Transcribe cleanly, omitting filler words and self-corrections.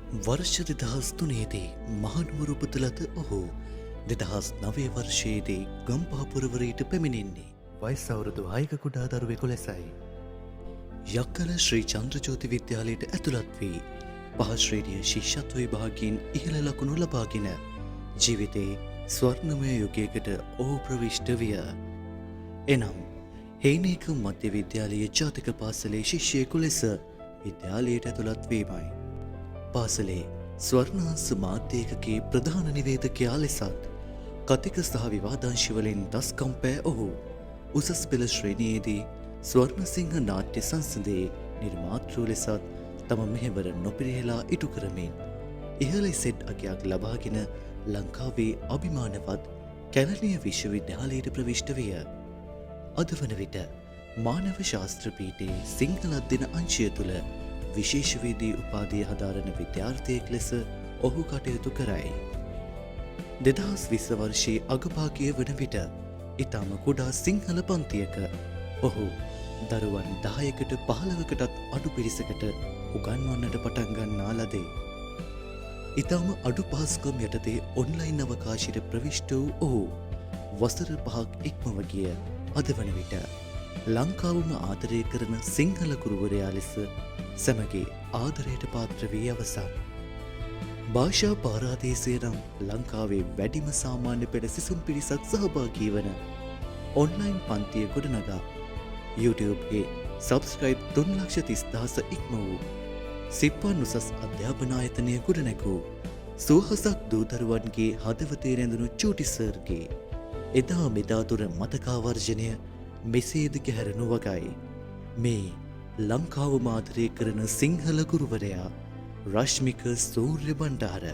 වර්ෂ 2003 දී මහනුවර උපත ලද ඔහු 2009 වර්ෂයේදී ගම්පහ පුරවරයට පැමිණෙන්නේ වයස අවුරුදු 6ක කුඩා දරුවෙකු ලෙසයි. යක්කල ශ්‍රී චන්ද්‍රජෝති විද්‍යාලයට ඇතුළත් වී පහ ශ්‍රේණිය ශිෂ්‍යත්ව විභාගයෙන් ඉහළ ලකුණු ලබාගෙන ජීවිතයේ ස්වර්ණමය යුගයකට ඔහු ප්‍රවිෂ්ඨ විය. එනම් හේනේක මධ්‍ය විද්‍යාලීය ජාතික පාසලේ ශිෂ්‍යයෙකු ලෙස විද්‍යාලයට ඇතුළත් වීමයි. පාසලේ ස්වර්ණාංශ මාධ්‍ය ඒකකයේ ප්‍රධාන නිවේදකයා ලෙසත් කතික සහ විවාදාංශවලින් දස්කම් පෑ ඔහු උසස් පෙළ ශ්‍රේණියේදී ස්වර්ණසිංහ නාට්‍ය සංසදයේ නිර්මාතෘ ලෙසත් තම මෙහෙවර නොපිරිහෙලා ඉටු කරමින් ඉහළ සෙට් අගයක් ලබාගෙන ලංකාවේ අභිමානවත් කැලණිය විශ්වවිද්‍යාලයට ප්‍රවිෂ්ඨ විය. අද වන විට මානව ශාස්ත්‍ර පීඨයේ සිංහල අධ්‍යයන අංශය තුළ විශේෂවේදී උපාධිය හදාරන විද්‍යාර්ථයෙක් ලෙස ඔහු කටයුතු කරයි. 2020 වර්ෂයේ අගභාගය වන විට ඉතාම කුඩා සිංහල පන්තියක ඔහු දරුවන් 10කට 15කටත් අඩු පිරිසකට උගන්වන්නට පටන් ගන්නා ලදී. ඉතාම අඩු පහසුකම් යටතේ ඔන්ලයින් අවකාශයට ප්‍රවිෂ්ඨ වූ ඔහු වසර 5ක් ඉක්මව ගිය අද වන විට ලංකාවම ආදරය කරන සිංහල ගුරුවරයා ලෙස සැමගේ ආදරයට පාත්‍ර වී අවසන්. භාෂා පාරාදීසය නම් ලංකාවේ වැඩිම සාමාන්‍ය පෙළ සිසුන් පිරිසක් සහභාගී වන ඔන්ලයින් පන්තිය ගොඩනගා YouTube ගේ සබ්ස්ක්‍රයිබ් 3,30,000 ඉක්ම වූ සිප්පන් උසස් අධ්‍යාපන ආයතනය ගොඩනැගූ සුවහසක් දූ දරුවන්ගේ හදවතේ රැඳුණු චූටි සර්ගේ එදා මෙදා තුර මතකාවර්ජනය මෙසේද ගැහැරනු වගයි. මේ ලංකාව ආදරය කරන සිංහල ගුරුවරයා රශ්මික සූර්ය බණ්ඩාර.